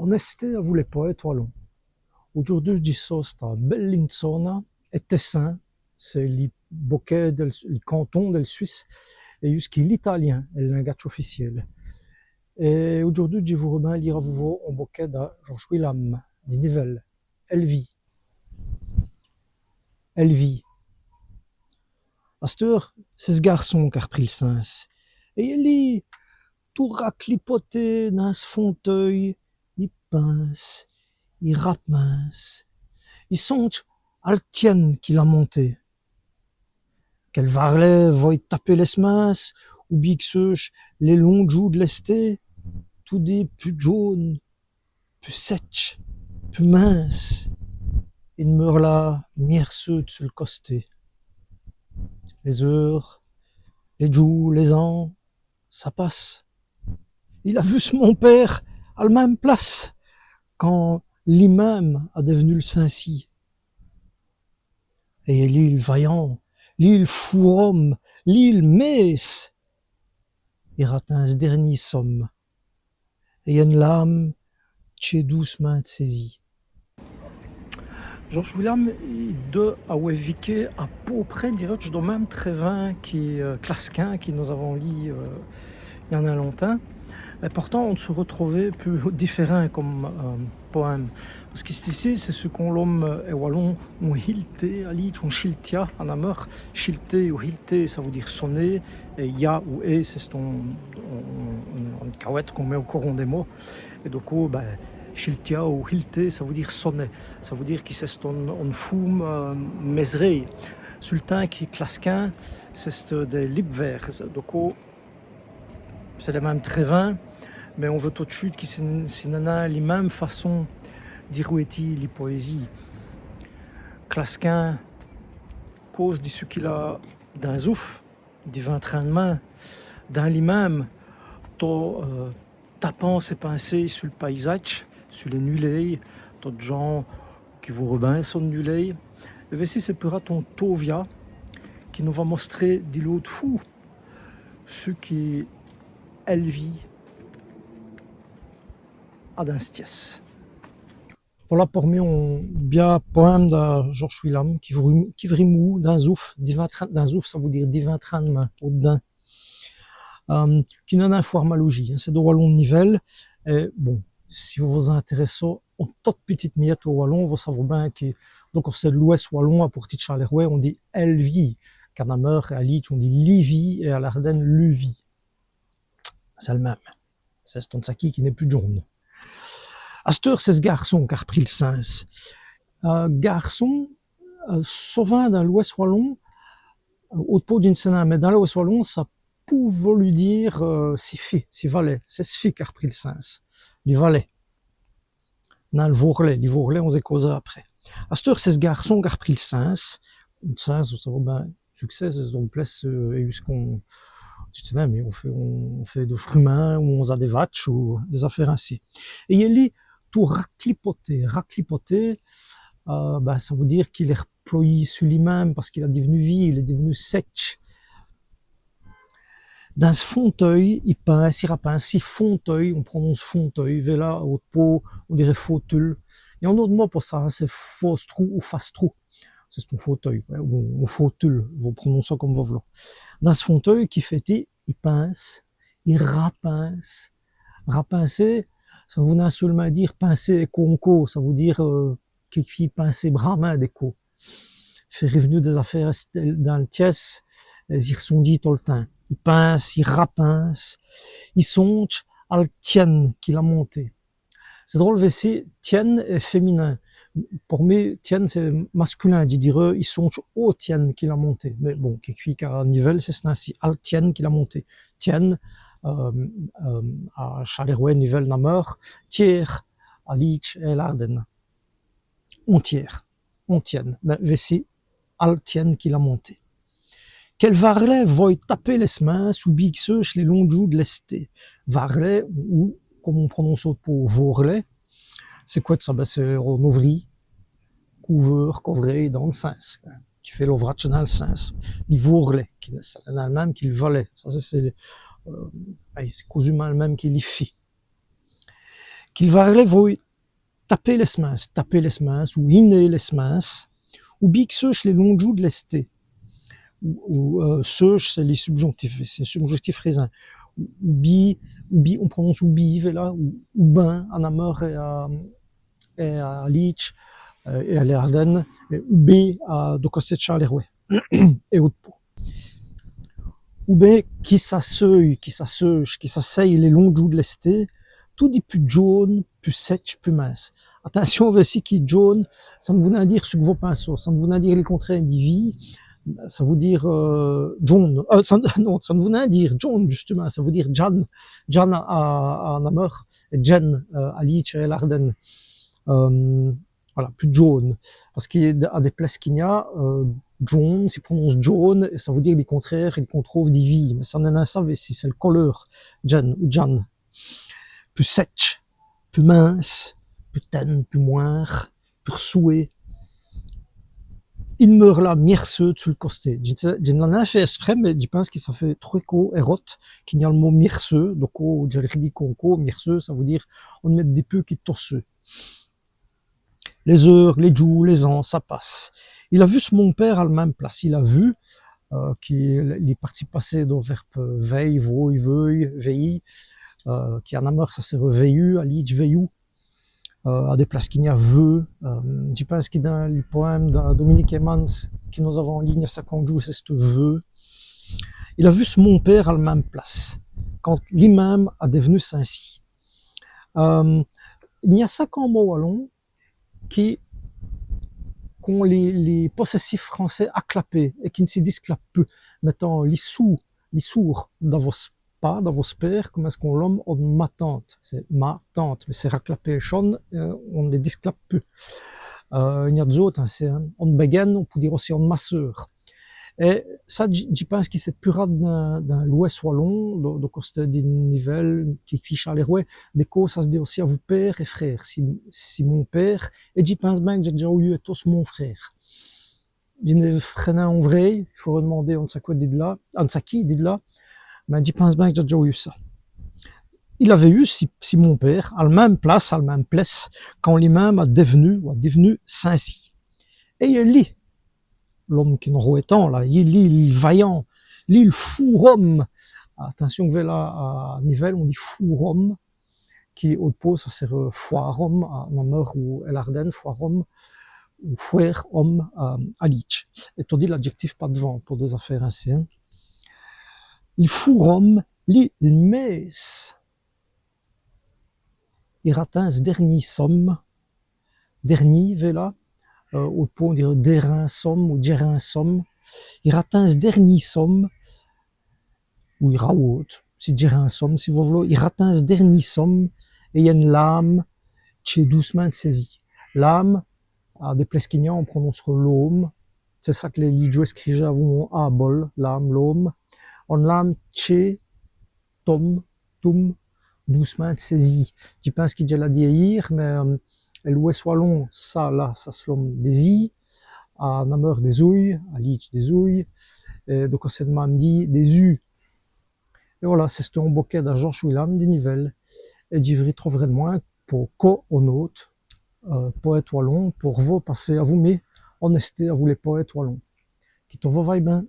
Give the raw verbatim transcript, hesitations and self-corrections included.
On èsté avou lès powêtes walons. Audjoûrdu dji so a Bellinzona, è Tessin, c'èst li bokèt dèl, li canton dèl Swisse, èt usqu'i l'italyin èst l' lingadje oficiél. Èt audjoûrdu dji vôreu bin lîre avou vos on bokèt da Georges Willam, di Nivèle, Èl vîye. Èl vîye. Asteûre, c'èst s' gârçon qu'a r'pris l' cinse. Èt il èst tot raclipoté dins s' fonteûye, i pinse, i rapinse, i sondje al tiène qui l'a monté. Quél vârlèt vôye taper lès sminces, ou bin qu' c'èst lès longs djoûs d' l'èsté, toudi pus djaune, pus sètch, pus mince, i d'meûre la mièrseû su l' costé. Lès eûres, lès djoûs, lès ans, ça passe. Il a vu s' mon pére al minme place quand li-minme a div'nu l' cinsî. Èt li l' vayant, li l' foû ome, li l' mêsse, i ratind s' dèrnî some. Èt ène lâme tchét doûcemint d' sès-îs. Georges Willam, i dwèt awè viké à pô près, dîreu-dj', dins l' minme travin qui, euh, Claskin, qui nos-avans lî, euh, i gn-a nin longtimps. Èt portant, on n' si r'troûve pus difèrin come, euh, powème. Pace qui cisse, c'èst ç' qu'on lome, euh, è walon, on hilté, à Lîdje, on chiltia, à Nameur. Chilter ou hilter, ça vout dîre sonner, èt ia ou è, c'è-st-on, on, on, one cawète qu'on mèt au coron dès mots. Èt donc, oh, bin, chiltia ou hilter, ça vout dîre sonner. Ça vout dîre qui c'è-st-one, one foume, euh, mèsrêye. Su l' timps qui Claskin, c'èst dès libes vêrts. Donc, oh, c'èst l' minme travin, mins on veut tot d' chûte qui c'è-st-, ci n'èst nin li minme façon di r'wêtî li powésîye. Claskin cause di ç' qu'il a dins s' ouf, divins trin.nemint, dins li minme, tot, euh, tapant sès pinséyes su l' paysadje, su lès nûléyes, tot djant qui vôreu bin so n-nûléye. Èt vêci c'èst pus rade on tôt via qui nos va mostrer di l'ôte foû ç' qu'èl vîye a dins s' tièsse. Vola por mi on bia powème da Georges Willam, qui vri-, qui vrîmoû dins s' ouf, divins trin.nemint, dins s' ouf, ça vout dîre divins trin.nemint, au-d'dins. Euh, qui n'a nin fwârt mâl aujî, hin, c'èst do walon d' Nivèle. Èt bon, si vos vos intèrèssez one tote pitite miète au walon, vos savoz bin qui, donc, c'èst l'ouwès' walon, à pôrtî d' Châlèrwè, on dit èl vîye, qu'à Nameur, à Lîdje, on dit li vîye, èt à l'Ârdène, lu vîye. C'èst l' minme. C'è-st-on saquî qui n'èst pus djon.ne. Asteûre, c'èst s' gârçon qu'a r'pris l' cinse. Euh, gârçon, euh, sovint dins l'ouwès' walon, euh, ôte pô dji n' sé nin, mins dins l'ouwès' walon, ça pout v'lu dîre, euh, si fi, si valèt, c'èst s' fi qu'a r'pris l' cinse. Li valèt. Nin l' vôrlèt, li vôrlèt, on-z-è causera après. Asteûre, c'èst s' gârçon qu'a r'pris l' cinse. L' cinse, vos savoz bin, ç' qui c'èst, c'è-st-one place, euh, èt ç' qu'on, dji n' sé nin, mins on fêt, on, on fêt dès frumins, ou on-z-a dès vatches, ou dès-afêres insi. Èt il èst tot raclipoté, raclipoté, euh, bin, ça vout dîre qu'il èst r'ployî su li-minme, pace qu'il a div'nu vî, il èst div'nu sètch. Dins s' fonteûye, i pinse, i rapinse, si fonteûye, on prononce fonteûye, vêla, ôte pô, on dîreut fautule. I gn-a on-ôte mot po ça, hin, c'èst fausse-troue ou fasse-troue. C'è-st-on fauteuy, ou, ou fautule, vos prononcez come vos v'loz. Dins s' fonteûye, qui fêt-i ? I pinse, i rapinse. Rapinser, ça vout nin seûlemint dîre pinser èco on côp, ça vout dîre, euh, quéquefîye pinser bramint dès côps. Fé riv'nu dès-afêres dins l' tièsse, èt-z-î r'sondjî tot l' timps. I pinse, i rapinse, i sondje al tiène qui l'a monté. C'èst drole, vêci, tiène èst féminin. Por mi, tiène, c'èst masculin, dji dîreû, i sondje au tiène qui l'a monté. Mins bon, quéquefîye qu'a Nivèle, c'è-st-insi, al tiène qui l'a monté. Tiène, euh, euh, à Châlèrwè, Nivèle, Nameur, tiêr, à Lîdje èt l'Ârdène. On tiêr, on tiène. Bin, vêci, al tiène qui l'a monté. Quél vârlèt vôye taper lès sminces ou bî qu' c'èst lès longs djoûs d' l'èsté. Vârlèt, ou, come on prononce po vôrlèt, c'èst qwè ça ? Bin, c'èst on-ouvrî, couveûr, covrêye, dins l' cinse, qui fêt l'ovradje dins l' cinse. Li vôrlèt, qui n'èst nin l' min.me qui l' valèt. Ça, c'èst, c'èst, euh, c'èst quâsimint l' min.me qui li fi. Qu'i va r'lèver, taper lès mins, taper lès mins, ou hiner lès mins, ou bî qu' seûche lès longs djoûs d' l'èsté. Ou, ou, euh, seûche, c'èst li subjonctif, c'èst subjonctif rècint. Ou, ou bî, ou bî, on prononce ou bî, vola, ou, ou bin, à Nameur èt à, èt à Lîdje, euh, èt à l'Årdène, èt ou bé, à, do costé d' Châlèrwè èt ôte pau. Ou bin, qui ça seûye, qui ça seûche, qui ça seûye lès longs djoûs d' l'èsté, toudi pus djône, pus sètch, pus mince. Atincion, vêci qui djône, ça n' vout nin dîre çu qu' vos pinsoz, ça n' vout nin dîre li contrêre di vî, ça vout dîre, euh, djone. Euh, ça, non, ça n' vout nin dîre djone, djustumint, ça vout dîre djane. Djane à, à, à Nameur, èt djène, euh, à Lîdje èt à l'Årdène. Euh, Vola, pus djône. Pace qu'i gn-a dès places qu'i gn-a, euh, djône, ça s' prononce djône, èt ça vout dîre li contrêre, li contrôve di vî. Mins ça, on n' sét nin, vêci, c'èst l' coleûr, djène ou djane. Pus sètch, pus mince, pus tène, pus mwêre, pus r'ssouwé. I d'meûre la mièrseû su l' costé. Dji, dji n' l'a nin faît èsprès, mins dji pinse qui ça faît trwès côps èt rote qu'i gn-a l' mot mièrseû, don, dji l' ridis co, mièrseû, ça vout dîre on n' mèt nin pus qui tot seû. Lès eûres, lès djoûs, lès ans, ça passe. Il a vu s' mon pére al minme place. Il a vu, euh, qui l' participe passé do vèrbe vèy, vôy, veuy, vèyî, euh, qui à Nameur ça sèreût vèyu, à Lîdje vèyou, euh, à dès places qu'i gn-a veû, euh, dji pinse qui dins li powème da Dominique Heymans qui nos-avans lî i gn-a saquants djoûs, c'èst veû. Il a vu s' mon pére al minme place, quand li minme a div'nu sint sî. Euh, i gn-a saquants mots walons qui, qu'ont li, li possèssif francès aclapé èt qui n' si disclap'nut pus. Mètans, li soû, li soûr da vosse pa, da vosse pére, come èst-ce qu'on l' lome, on matant. C'èst ma tante, mins c'èst raclapé èchone, euh, on n' disclape pus. Euh, i gn-a d'ôtes, in, c'èst, in, on bèguène, on pout dîre ossi on masseûr. Èt ça, dji, dji pinse qui c'èst pus rade dins, dins l'ouwès' walon, do, do costé di Nivèle, quéquefîye Châlèrwè, dès côps ça s' dit ossi avou pére èt frére, si, si mon pére, èt dji pinse bin qu' dj'a d'dja oyu ètos mon frére. Dji n' f'ré nin on vrêy, i faureût d'mander on saquî di là, on saquî di là, mins dji pinse bin qu' dj'a d'dja oyu ça. Il aveût yu si, si mon pére, al minme place, al minme place, quand li minme a div'nu, ou a div'nu sint sî. Èt il èst li, l'ome qui nos r'wètans la, il èst li, li vayant, li, l' foûr ome. Atincion, vola, à Nivèle, on dit foûr ome, qui ôte pau ça sèreût fwârt ome, à Nameur ou èl Årdène, fwârt ome, ou fwért ome, euh, à Lîdje. Èt todi l'adjèctif pa-d'vant po dès-afêres insi, in. Li foûr ome, li, l' mêsse. I ratind s' dèrnî some, dèrnî, vola, euh, ôte pau on dîreût dèrin some ou djèrin some. I ratind s' dèrnî some, ou i rawôde, c'èst djèrin some, si vos v'loz, i ratind s' dèrnî some, èt i gn-a one lâme, tchêt doûcemint d' sès-îs. Lâme, à dès places qu'i gn-a, on prononcereût lome, c'èst ça qu' lès Lîdjwès scrîjeût avou on A bol, lâme, lome. One lâme tchêt, tome, toum, doûcemint d' sès-îs. Dji pinse qui dj' l'a dit ayîr, mins, euh, è l'ouwès' walon, ça, la, ça s' lome dès-îs, à Nameur dès-oûy, à Lîdje dès-oûy, èt do costé d' Mamdî dès-us. Èt vola, c'èsteût on bokèt da Georges Willame di Nivèle. Èt dji v' ritroûverè d'mwin po co on-ôte, euh, powête walon, po r'vos passer avou mi on-èsté avou lès powêtes walons. Qui tot vos vâye bin.